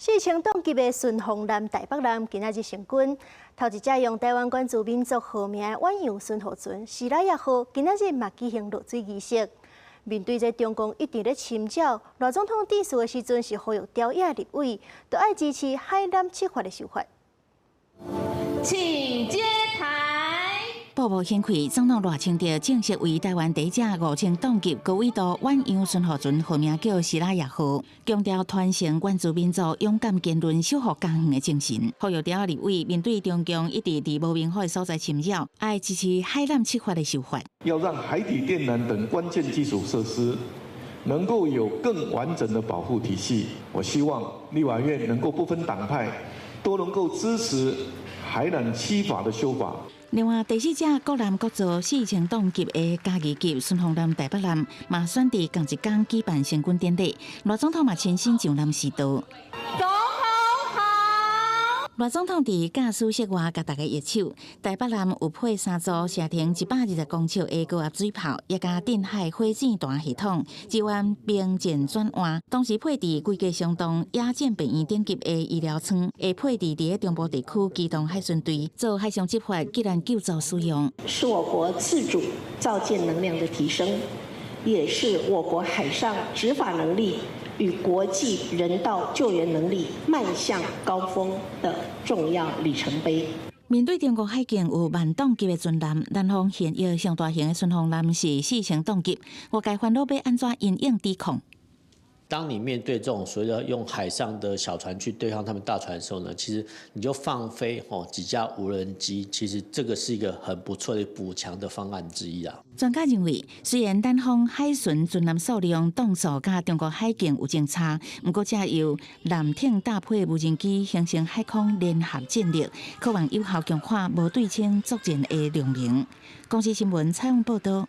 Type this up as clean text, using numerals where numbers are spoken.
4000噸級的順風艦台北艦今仔日成軍，頭一隻用臺灣原住民族號名的遠洋巡護船士拉亞號，今仔日嘛舉行落水儀式。面對這中共一直咧侵擾，賴總統致辭的時陣是呼籲朝野立委都愛支持海纜七法的修法。請揭牌。步步掀開，總統賴清德正式為臺灣第一隻5000噸級高緯度遠洋巡護船號名叫士拉亞號，強調傳承原住民族勇敢堅韌守護家園的精神。呼籲朝野立委面對中共一直佇無明火的所在侵擾，愛支持海纜七法的修法。要讓海底電纜等關鍵基礎設施能夠有更完整的保護體系。我希望立法院能夠不分黨派，都能夠支持海纜七法的修法。另外，第四隻國艦國造4000噸級的嘉義級順風艦台北艦，嘛選佇仝一工舉辦成軍典禮，賴總統嘛親身上艦視導。總統好。賴總統佇駕駛室外共大家握手。台北艦有配三組射程120公尺的高壓水炮，也佮鎮海火箭彈系統，支援兵戰轉換。同時配置規格相當野戰病院等級的醫療艙，會配置佇中部地區機動海巡隊做海上執法、急難救助使用。是我國自主造艦能量的提升，也是我國海上執法能力與國際人道救援能力邁向高峰的重要里程碑。面對中國海警有萬噸級的船艦，南方現役上大型的順風艦是4000噸級，外界煩惱欲按怎因應抵抗？當你面對這種所謂的用海上的小船去對抗他們大船的時候呢，其實你就放飛哦幾架無人機，其實這個是一個很不錯的補強的方案之一啊。專家認為，雖然南方海巡船艦數量檔數佮中國海警有真差，毋過藉由艦艇搭配無人機形成海空聯合戰力，可望有效強化無對稱作戰的量能。公視新聞採訪報道。